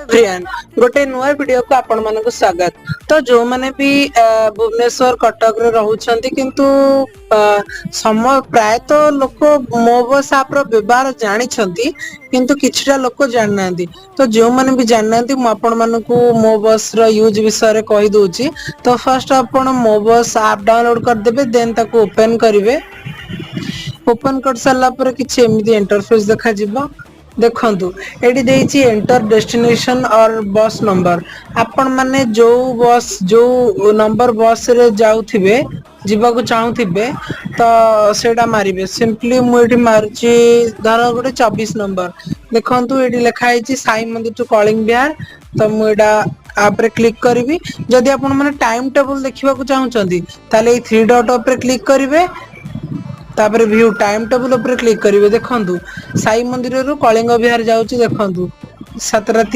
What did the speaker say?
Everyone, ଗୋଟେ ନୂଆ ଭିଡିଓକୁ ଆପଣ ମାନଙ୍କୁ ସ୍ୱାଗତ। ତ ଯୋଉମାନେ ବି ଭୁବନେଶ୍ୱର, କଟକରେ ରହୁଛନ୍ତି, କିନ୍ତୁ ପ୍ରାୟତଃ ଲୋକ ମୋ ବସ୍ ଆପ ର ବ୍ୟବହାର ଜାଣିଛନ୍ତି, କିନ୍ତୁ କିଛିଟା ଲୋକ ଜାଣିନାହାନ୍ତି। ତ ଯୋଉମାନେ ବି ଜାଣିନାହାନ୍ତି, ମୁଁ ଆପଣ ମାନଙ୍କୁ ମୋ ବସ୍ ର ୟୁଜ ବିଷୟରେ କହିଦଉଛି। ତ ଫାର୍ଷ୍ଟ ଆପଣ ମୋ ବସ୍ ଆପ ଡାଉନଲୋଡ କରିଦେବେ, ଦେନ୍ ତାକୁ ଓପେନ କରିବେ। ଓପନ କରିସାରିଲା ପରେ କିଛି ଏମିତି ଇଣ୍ଟରଫେସ ଦେଖାଯିବ। ଦେଖନ୍ତୁ, ଏଠି ଦେଇଛି "Enter destination or bus number"। ଆପଣ ମାନେ ଯୋଉ ବସ୍, ଯୋଉ ନମ୍ବର ବସ୍ ରେ ଯାଉଥିବେ, ଯିବାକୁ ଚାହୁଁଥିବେ, ତ ସେଇଟା ମାରିବେ। ସିମ୍ପଲି ମୁଁ ଏଠି ମାରୁଛି, ଧର ଗୋଟେ 24 ନମ୍ବର। ଦେଖନ୍ତୁ, ଏଠି ଲେଖା ହେଇଛି ସାଇ ମନ୍ଦିର ଟୁ କଳିଙ୍ଗ ବିହାର। ତ ମୁଁ ଏଇଟା ଆପରେ କ୍ଲିକ୍ କରିବି। ଯଦି ଆପଣ ମାନେ ଟାଇମ ଟେବୁଲ ଦେଖିବାକୁ ଚାହୁଁଛନ୍ତି, ତାହେଲେ ଏଇ ଥ୍ରୀ ଡଟ୍ ଉପରେ କ୍ଲିକ୍ କରିବେ, ତାପରେ ଭ୍ୟୁ ଟାଇମ ଟେବୁଲ ଉପରେ କ୍ଲିକ୍ କରିବେ। ଦେଖନ୍ତୁ, ସାଇ ମନ୍ଦିରରୁ କଳିଙ୍ଗ ବିହାର ଯାଉଛି। ଦେଖନ୍ତୁ, 7:30।